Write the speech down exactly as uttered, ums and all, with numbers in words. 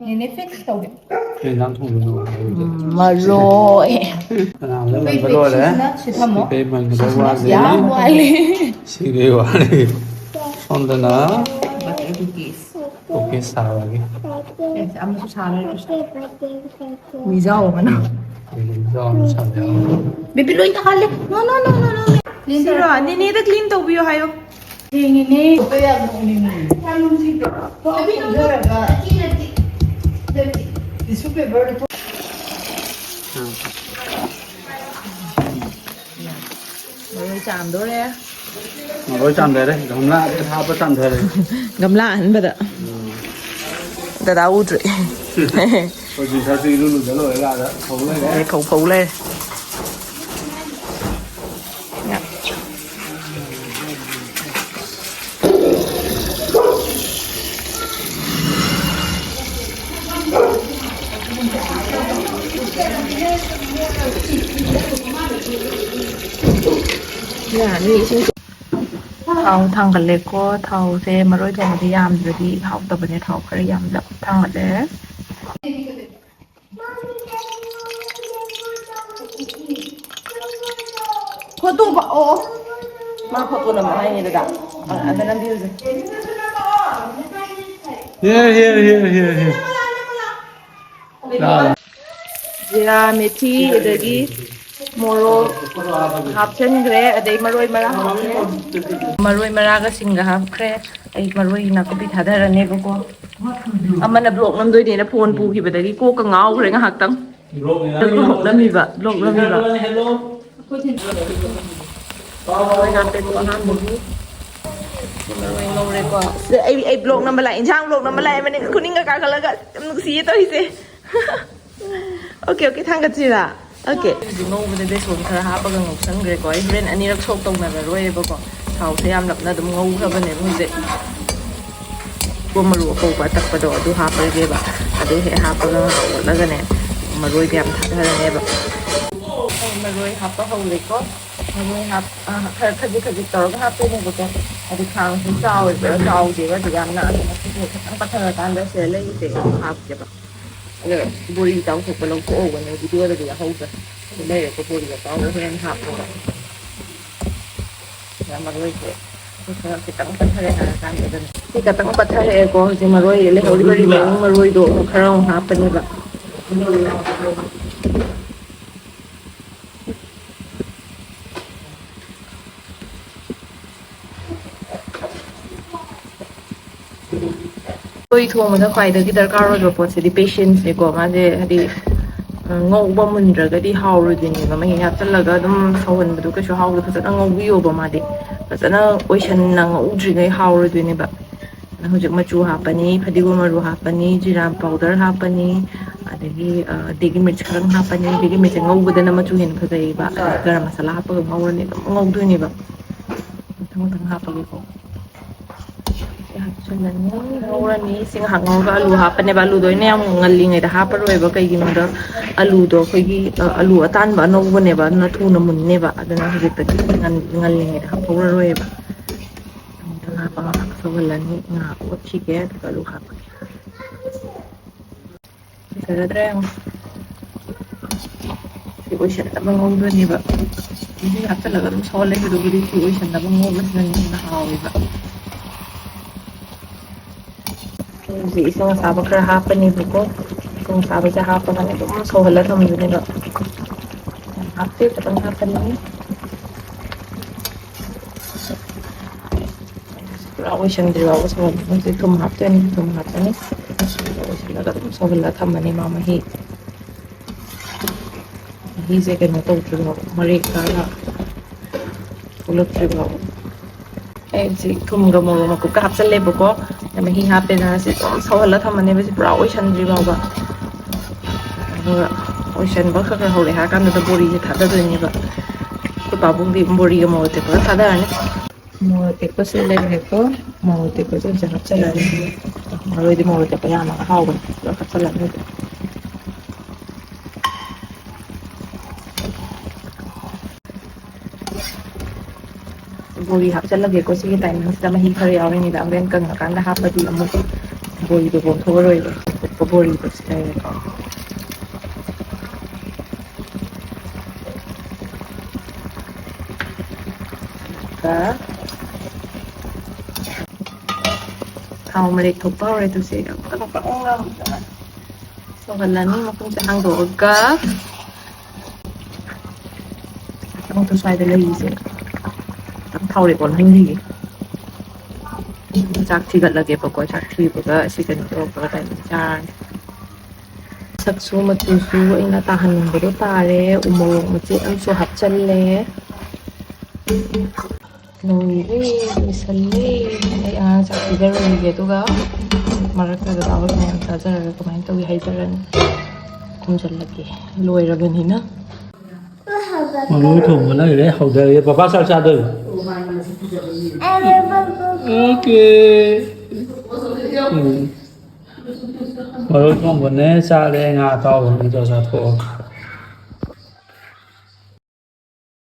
ꯅꯦꯅꯦ ꯐꯤꯛꯁ ꯇꯧꯒꯦ꯫ ꯀꯩ ꯏꯟꯖꯥꯡ ꯊꯣꯡꯗꯣꯏꯅꯣ? ꯃꯔꯣꯏ꯫ ꯀꯅꯥꯝꯇ ꯃꯟꯕ ꯂꯣꯏꯔꯦ꯫ ꯁꯤ ꯊꯝꯃꯣ꯫ ꯁꯤ ꯀꯩ ꯃꯟꯒꯗꯧ ꯋꯥꯠꯂꯤ? ꯌꯥꯝ ꯋꯥꯠꯂꯤ꯫ ꯁꯤ ꯀꯩ ꯋꯥꯠꯂꯤ? ꯁꯣꯝꯗꯅ ꯕꯇꯔ ꯀꯨꯀꯤꯁ꯫ ꯀꯨꯀꯤꯁ ꯁꯥꯕꯒꯤ꯫ ꯑꯦ, ꯑꯃꯁꯨ ꯁꯥꯔꯣꯏ꯫ ꯃꯤꯖꯥꯎ ꯑꯃꯅ꯫ ꯃꯤꯖꯥꯎ ꯑꯃ ꯁꯥꯕ ꯌꯥꯎꯔꯦ꯫ ꯕꯦꯕꯤ ꯂꯣꯏ ꯇꯥꯍꯜꯂꯦ꯫ No, no, no, no, no, no꯫ ꯁꯤꯔꯣ? ꯅꯦꯅꯦꯗ clean ꯇꯧꯕꯤꯌꯣ ꯍꯥꯏꯌꯣ꯫ ꯊꯦꯡꯉꯤꯅꯦ꯫ ꯌꯥꯝ ꯅꯣꯛꯅꯤꯡꯉꯤ꯫ ꯌꯥꯝ ꯅꯨꯡꯁꯤꯗ꯭ꯔꯣ? ꯊꯣꯛ ꯊꯣꯛꯖꯔꯒ ꯇꯤꯁꯨ ꯄꯦꯄꯔꯗꯣ ꯊꯣꯛ- ꯃꯔꯣꯏ ꯆꯥꯝꯗꯣꯔꯦ꯫ ꯃꯔꯣꯏ ꯆꯥꯝꯊꯔꯦ꯫ ꯒꯝꯂꯥ ꯍꯥꯞꯄ ꯆꯥꯝꯊꯔꯦ꯫ ꯒꯝꯂꯥ ꯑꯍꯟꯕꯗ꯫ ꯎꯝ꯫ ꯗꯗꯥ ꯎꯗ꯭ꯔꯦ꯫ ꯑꯩꯈꯣꯏ ꯖꯤꯟꯁꯔꯁꯨ ꯏꯔꯨ ꯂꯨꯖ ꯂꯣꯏꯔꯒ ꯑꯥꯗ ꯐꯧ ꯂꯩꯔꯦ꯫ ꯑꯗꯩ ꯐꯧ ꯐꯧ ꯂꯩꯔꯦ꯫ ꯌꯥꯅꯤ, ꯏꯁꯤꯡ꯫ ꯊꯥꯎ ꯊꯥꯡꯒꯠꯂꯦꯀꯣ꯫ ꯊꯥꯎꯁꯦ ꯃꯔꯣꯏ ꯊꯣꯡꯕꯗꯤ ꯌꯥꯝꯗ꯭ꯔꯗꯤ ꯍꯥꯎꯇꯕꯅꯦ꯫ ꯊꯥꯎ ꯈꯔ ꯌꯥꯝꯂꯞ ꯊꯥꯡꯒꯠꯂꯦ꯫ ꯐꯣꯇꯣ ꯀꯥꯞ-, ꯑꯣ, ꯑꯣ꯫ ꯃꯥ ꯐꯣꯇꯣ ꯅꯝꯕ ꯍꯥꯏꯅꯦ ꯗꯗꯥ꯫ ꯑ, ꯑꯗ ꯅꯝꯕꯤꯔꯨꯁꯦ꯫ Here, here, here, here, here. ꯂꯥꯛꯑꯣ꯫ ꯖꯤꯔꯥ, ꯃꯦꯊꯤ, ꯑꯗꯒꯤ ꯃꯣꯔꯣꯛ ꯍꯥꯞꯆꯤꯟꯈ꯭ꯔꯦ, ꯑꯗꯩ ꯃꯔꯣꯏ ꯃꯔꯥꯡ ꯍꯥꯞꯈ꯭ꯔꯦ꯫ ꯃꯔꯣꯏ ꯃꯔꯥꯒ ꯁꯤꯡꯒ ꯍꯥꯞꯈ꯭ꯔꯦ꯫ ꯑꯩ ꯃꯔꯣꯏ ꯅꯥꯀꯨꯞꯄꯤ ꯊꯥꯗꯔꯅꯦꯕꯀꯣ꯫ ꯑꯃꯅ vlog ꯅꯝꯗꯣꯏꯅꯦꯅ phone ꯄꯨꯈꯤꯕꯗꯒꯤ ꯀꯣꯛꯀ ꯉꯥꯎꯈ꯭ꯔꯦ ꯉꯥꯏꯍꯥꯛꯇꯪ꯫ Vlog ꯅꯝꯃꯤꯕ, vlog ꯅꯝꯃꯤꯕ꯫ ꯃꯔꯣꯏ ꯍꯥꯞꯄꯦꯀꯣ ꯑꯍꯥꯟꯕꯒꯤ꯫ ꯃꯔꯣꯏ ꯉꯧꯔꯦꯀꯣ꯫ ꯁꯤꯗ ꯑꯩ, ꯑꯩ vlog ꯅꯝꯕ ꯂꯥꯛꯑꯦ, ꯏꯟꯁꯥꯡ vlog ꯅꯝꯕ ꯂꯥꯛꯑꯦ, ꯃꯅꯤꯡ ꯈꯨꯅꯤꯡꯒ ꯀꯥꯈꯠꯂꯒ ꯌꯥꯝ ꯅꯨꯡꯁꯤꯌꯦ ꯇꯧꯔꯤꯁꯦ꯫ Okay, okay, ꯊꯥꯡꯒꯠꯁꯤꯔꯥ? Okay꯫ ꯍꯧꯖꯤꯛ ꯉꯧꯕꯗ ꯕꯦꯁꯣꯟ ꯈꯔ ꯍꯥꯞꯄꯒ ꯉꯧꯁꯟꯈ꯭ꯔꯦꯀꯣ꯫ ꯑꯩ ꯍꯣꯔꯦꯟ ꯑꯅꯤꯔꯛ ꯁꯣꯛ ꯇꯧꯅꯔꯔꯣꯏꯕꯀꯣ꯫ ꯊꯥꯎꯁꯦ ꯌꯥꯝꯂꯞꯅ ꯑꯗꯨꯝ ꯉꯧꯈ꯭ꯔꯕꯅꯦꯕ ꯍꯧꯖꯤꯛ꯫ ꯀꯣ ꯃꯔꯨ ꯑꯄꯧꯕ ꯑꯇꯛꯄꯗꯣ ꯑꯗꯨ ꯍꯥꯞꯄꯒꯦꯕ꯫ ꯑꯗꯨ ꯍꯦꯛ ꯍꯥꯞꯄꯒ ꯉꯥꯏꯍꯥꯛ ꯑꯣꯠꯂꯒꯅꯦ ꯃꯔꯣꯏꯒ ꯌꯥꯝ ꯊꯥꯗꯔꯅꯦꯕ꯫ ꯃꯔꯣꯏ ꯍꯥꯞꯄ ꯍꯧꯔꯦꯀꯣ꯫ ꯃꯔꯣꯏ ꯍꯥꯞ-, ꯑ, ꯈꯔ ꯈꯖꯤꯛ ꯈꯖꯤꯛ ꯇꯧꯔꯒ ꯍꯥꯞꯇꯣꯏꯅꯦꯕꯀꯣ꯫ ꯈꯥꯡꯁꯨ ꯆꯥꯎꯋꯦꯕ, ꯆꯥꯎꯗꯦꯕ ꯑꯗꯨ ꯌꯥꯝꯅ꯫ ꯑꯗꯨꯅ ꯈꯤꯇꯪ ꯄꯠꯊꯔꯀꯥꯟꯗ ꯁꯤꯗ ꯂꯩꯔꯤꯁꯦ ꯍꯥꯞꯀꯦꯕ꯫ ꯑꯗꯣ ꯕꯣꯔꯤ ꯆꯥꯎꯊꯣꯛꯄ ꯂꯧꯊꯣꯛꯍꯧꯕꯅꯦ, ꯚꯤꯗꯤꯑꯣꯗꯗꯤ ꯌꯥꯎꯍꯧꯗ꯭ꯔꯦ꯫ ꯂꯩꯔꯒ ꯕꯣꯔꯤ ꯑꯆꯥꯎꯕ ꯍꯣꯔꯦꯟ ꯍꯥꯞꯄꯒ꯫ ꯃꯔꯣꯏꯁꯦ ꯈꯔ ꯈꯤꯇꯪ ꯄꯠꯊꯔꯦ ꯍꯥꯏꯔ ꯀꯥꯟꯗ ꯑꯗꯨꯝ ꯁꯤ ꯈꯤꯇꯪ ꯄꯠꯊꯔꯛꯑꯦꯀꯣ꯫ ꯍꯧꯖꯤꯛ ꯃꯔꯣꯏ ꯂꯩꯍꯧꯔꯤꯕ ꯂꯤꯂꯣꯡ ꯃꯔꯣꯏꯗꯣ ꯑꯃꯨꯛ ꯈꯔ ꯑꯃꯨꯛ ꯍꯥꯞꯄꯅꯦꯕ꯫ ꯎꯁꯣꯏ ꯊꯣꯡꯕꯗ ꯈ꯭ꯋꯥꯏꯗꯒꯤ ꯗꯔꯀꯥꯔ ꯑꯣꯏꯕ ꯄꯣꯠꯁꯤꯗꯤ patience ꯅꯤꯀꯣ꯫ ꯃꯥꯁꯦ ꯍꯥꯏꯗꯤ, ꯑ, ꯉꯧꯕ ꯃꯨꯟꯗ꯭ꯔꯒꯗꯤ ꯍꯥꯎꯔꯣꯏꯗꯣꯏꯅꯦꯕ꯫ ꯃꯍꯤ ꯍꯥꯞꯆꯜꯂꯒ ꯑꯗꯨꯝ ꯁꯧꯍꯟꯕꯗꯣ ꯀꯩꯁꯨ ꯍꯥꯎꯗꯦ꯫ ꯐꯖꯅ ꯉꯧꯕꯤꯌꯣꯕ ꯃꯥꯗꯤ꯫ ꯐꯖꯅ ꯑꯣꯏꯁꯟꯅ ꯉꯧꯗ꯭ꯔꯤꯉꯩ ꯍꯥꯎꯔꯣꯏꯗꯣꯏꯅꯦꯕ꯫ ꯑꯗ ꯍꯧꯖꯤꯛ ꯃꯆꯨ ꯍꯥꯞꯄꯅꯤ, ꯐꯗꯤꯒꯣꯝ ꯃꯔꯨ ꯍꯥꯞꯄꯅꯤ, ꯖꯤꯔꯥ powder ꯍꯥꯞꯄꯅꯤ, ꯑꯗꯒꯤ, ꯑ, ꯗꯦꯒꯤ ꯃꯤꯔꯆ ꯈꯔ ꯍꯥꯞꯄꯅꯤ꯫ ꯗꯦꯒꯤ ꯃꯤꯔꯆꯁꯦ ꯉꯧꯕꯗꯅ ꯃꯆꯨ ꯍꯦꯟꯅ ꯐꯖꯩꯌꯦꯕ꯫ ꯑꯗ ꯒꯔꯝ ꯃꯁꯥꯂꯥ ꯍꯥꯞꯄꯒ ꯉꯧꯔꯅꯤ, ꯑꯗꯨꯝ ꯉꯧꯗꯣꯏꯅꯦꯕ꯫ ꯃꯊꯪ ꯃꯊꯪ ꯍꯥꯞꯄꯒꯦꯀꯣ꯫ ꯁꯤ ꯍꯥꯞꯆꯤꯜꯂꯅꯤ, ꯉꯧꯔꯅꯤ꯫ ꯁꯤ ꯉꯥꯏꯍꯥꯛ ꯉꯧꯔꯒ ꯑꯂꯨ ꯍꯥꯞꯄꯅꯦꯕ꯫ ꯑꯂꯨꯗꯣ ꯑꯩꯅ ꯌꯥꯝ ꯉꯜꯂꯤꯉꯩꯗ ꯍꯥꯞꯄꯔꯣꯏꯕ, ꯀꯩꯒꯤꯅꯣꯗ ꯑꯂꯨꯗꯣ ꯑꯩꯈꯣꯏꯒꯤ, ꯑ, ꯑꯂꯨ ꯑꯇꯥꯟꯕ ꯑꯅꯧꯕꯅꯦꯕ, ꯑꯗꯨꯅ ꯊꯨꯅ ꯃꯨꯟꯅꯦꯕ꯫ ꯑꯗꯨꯅ ꯍꯧꯖꯤꯛꯇꯒꯤ ꯉꯟ-, ꯉꯜꯂꯤꯉꯩꯗ ꯍꯥꯞꯍꯧꯔꯔꯣꯏꯕ꯫ ꯑꯃꯨꯛꯇꯪ ꯍꯥꯞꯄꯒ ꯉꯥꯏꯍꯥꯛ ꯁꯧꯍꯜꯂꯅꯤ꯫ ꯉꯥꯏꯍꯥꯛ ꯑꯣꯠꯈꯤꯒꯦ, ꯑꯗꯨꯒ ꯑꯂꯨ ꯍꯥꯞꯄꯒꯦ꯫ ꯐꯖꯔꯗ꯭ꯔꯥ ꯌꯦꯡꯉꯣ꯫ ꯁꯤ ꯑꯣꯏꯁꯟꯅꯕ ꯉꯧꯗꯣꯏꯅꯦꯕ꯫ ꯃꯍꯤ ꯍꯥꯞꯆꯜꯂꯒ ꯑꯗꯨꯝ ꯁꯧꯍꯜꯂꯦ꯫ ꯑꯗꯨꯕꯨꯗꯤ ꯁꯤ ꯑꯣꯏꯁꯟꯅꯕ ꯉꯧꯕꯁꯤꯅ ꯍꯦꯟꯅ ꯍꯥꯎꯋꯦꯕ꯫ ꯍꯧꯖꯤꯛ ꯏꯁꯤꯡ ꯑꯁꯥꯕ ꯈꯔ ꯍꯥꯞꯄꯅꯦꯕꯀꯣ꯫ ꯏꯁꯤꯡ ꯑꯁꯥꯕꯁꯦ ꯍꯥꯞꯄꯒꯅꯦ ꯑꯗꯨꯝ ꯁꯧꯍꯜꯂ ꯊꯝꯗꯣꯏꯅꯦꯕ꯫ ꯌꯥꯝ ꯍꯥꯞꯇꯦ, ꯈꯤꯇꯪ ꯍꯥꯞꯄꯅꯤ꯫ ꯄꯨꯔꯥ ꯑꯣꯏꯁꯟꯗ꯭ꯔꯤ ꯐꯥꯎꯕ ꯁꯧꯍꯟꯒꯅꯤ꯫ ꯍꯧꯖꯤꯛ ꯊꯨꯝ ꯍꯥꯞꯇꯣꯏꯅꯤ, ꯊꯨꯝ ꯍꯥꯞꯄꯅꯤ꯫ ꯑꯣꯏꯁꯜꯂꯒ ꯑꯗꯨꯝ ꯁꯧꯍꯜꯂ ꯊꯝꯃꯅꯤ ꯃꯥ ꯃꯍꯤ꯫ ꯃꯍꯤꯁꯦ ꯀꯩꯅꯣ ꯇꯧꯗ꯭ꯔꯤ ꯐꯥꯎꯕ, ꯃꯔꯦꯛ ꯀꯥꯔ ꯊꯣꯛꯂꯛꯇ꯭ꯔꯤ ꯐꯥꯎꯕ꯫ ꯑꯩ ꯍꯧꯖꯤꯛ ꯊꯨꯝꯒ ꯃꯣꯔꯣꯛ ꯃꯀꯨꯞꯀ ꯍꯥꯞꯆꯜꯂꯦꯕꯀꯣ꯫ ꯃꯍꯤ ꯍꯥꯞꯄꯦꯗꯅ ꯁꯤ ꯑꯗꯨꯝ ꯁꯧꯍꯜꯂ ꯊꯝꯃꯅꯦꯕ, ꯁꯤ ꯄꯨꯔꯥ ꯑꯣꯏꯁꯟꯗ꯭ꯔꯤ ꯐꯥꯎꯕ꯫ ꯑꯗꯨꯒ ꯑꯣꯏꯁꯟꯕ ꯈꯔ ꯈꯔ ꯍꯧꯔꯛꯑꯦ ꯍꯥꯏꯔ ꯀꯥꯟꯗꯨꯗ ꯕꯣꯔꯤꯁꯦ ꯊꯥꯗꯗꯣꯏꯅꯦꯕ꯫ ꯑꯩꯈꯣꯏ ꯄꯥꯕꯨꯡꯗꯤ ꯕꯣꯔꯤꯒ ꯃꯣꯔꯣꯛ ꯑꯇꯦꯛꯄꯒ ꯊꯥꯗꯔꯅꯤ꯫ ꯃꯣꯔꯣꯛ ꯑꯇꯦꯛꯄꯁꯨ ꯂꯩꯔꯦꯀꯣ꯫ ꯃꯣꯔꯣꯛ ꯑꯇꯦꯛꯄꯁꯨ ꯍꯧꯖꯤꯛ ꯍꯥꯞꯆꯜꯂꯅꯤ꯫ ꯃꯔꯣꯏꯗꯤ ꯃꯣꯔꯣꯛ ꯑꯇꯦꯛꯄ ꯌꯥꯝꯅ ꯍꯥꯎꯕꯅꯤ꯫ ꯄꯨꯂꯞ ꯍꯥꯞꯆꯜꯂꯅꯤ ꯍꯧꯖꯤꯛ꯫ ꯕꯣꯔꯤ ꯍꯥꯞꯆꯤꯜꯂꯒꯦꯀꯣ꯫ ꯁꯤꯒꯤ ꯇꯥꯏꯃꯤꯡꯁꯤꯗ ꯃꯍꯤ ꯈꯔ ꯌꯥꯎꯔꯤꯉꯩꯗ, ꯍꯣꯔꯦꯟ ꯀꯪꯉꯀꯥꯟꯗ ꯍꯥꯞꯄꯗꯤ ꯑꯃꯨꯛ ꯕꯣꯔꯤꯗꯣ ꯄꯣꯝꯊꯣꯛꯑꯔꯣꯏꯕ꯫ ꯕꯣꯔꯤꯗꯣ ꯁꯤ ꯂꯩꯔꯦꯀꯣ꯫ ꯊꯥꯎ ꯃꯔꯦꯛ ꯊꯣꯛꯄ ꯍꯧꯔꯦ꯫ ꯑꯗꯨꯁꯦ ꯌꯥꯝ ꯀꯟꯅ ꯄꯥꯛꯅ ꯁꯧꯍꯜꯂꯅꯤ꯫ ꯃꯈꯨꯝꯁꯦ ꯍꯥꯡꯗꯣꯛꯑꯒ ꯑꯃꯨꯛꯇ ꯁ꯭ꯋꯥꯏꯗ ꯂꯩꯔꯤꯁꯦ ꯈꯤꯇꯪ ꯊꯥꯎꯔꯦꯛ ꯑꯣꯜꯍꯟꯈꯤꯒꯦ꯫ ꯆꯥꯛ ꯊꯤꯒꯠꯂꯒꯦꯕꯀꯣ꯫ ꯆꯥꯛ ꯊꯤꯕꯒ ꯁꯤ ꯀꯩꯅꯣ ꯇꯧꯔꯛꯄꯒ ꯇꯥꯏꯃꯤꯡ ꯆꯥꯔꯅꯤ꯫ ꯁꯛꯁꯨ ꯃꯆꯨꯁꯨ ꯑꯩꯅ ꯇꯥꯍꯟꯅꯤꯡꯕꯗꯣ ꯇꯥꯔꯦ꯫ ꯎ ꯃꯣꯔꯣꯛ ꯃꯆꯦꯠ ꯑꯃꯁꯨ ꯍꯥꯞꯆꯜꯂꯦ꯫ ꯂꯣꯏꯔꯦ, ꯂꯣꯏꯁꯜꯂꯦ꯫ ꯑꯩ ꯑꯉꯥꯡ ꯆꯥꯛ ꯄꯤꯖꯔꯨꯔꯤꯒꯦ, ꯑꯗꯨꯒ ꯃꯔꯛꯇ ꯗꯗꯥ ꯍꯣꯏ ꯃꯌꯥꯝ ꯆꯥꯖꯔꯒ ꯀꯃꯥꯏꯅ ꯇꯧꯏ ꯍꯥꯏꯖꯔꯅꯤ꯫ ꯈꯨꯝꯖꯤꯜꯂꯒꯦ, ꯂꯣꯏꯔꯕꯅꯤꯅ꯫ ꯃꯔꯣꯏ ꯊꯣꯡꯕ ꯂꯩꯔꯦ, ꯍꯧꯖꯔꯒꯦ꯫ ꯄꯄꯥ ꯆꯥꯛ ꯆꯥꯗꯣꯏꯔꯣ? ꯑꯣꯀꯦ꯫ ꯎꯝ꯫ ꯃꯔꯣꯏ ꯊꯣꯡꯕꯅꯦ, ꯆꯥꯔꯦ, ꯉꯥ ꯑꯇꯥꯎꯕꯅꯦ, ꯆꯥ ꯆꯥꯊꯣꯛꯑꯣ꯫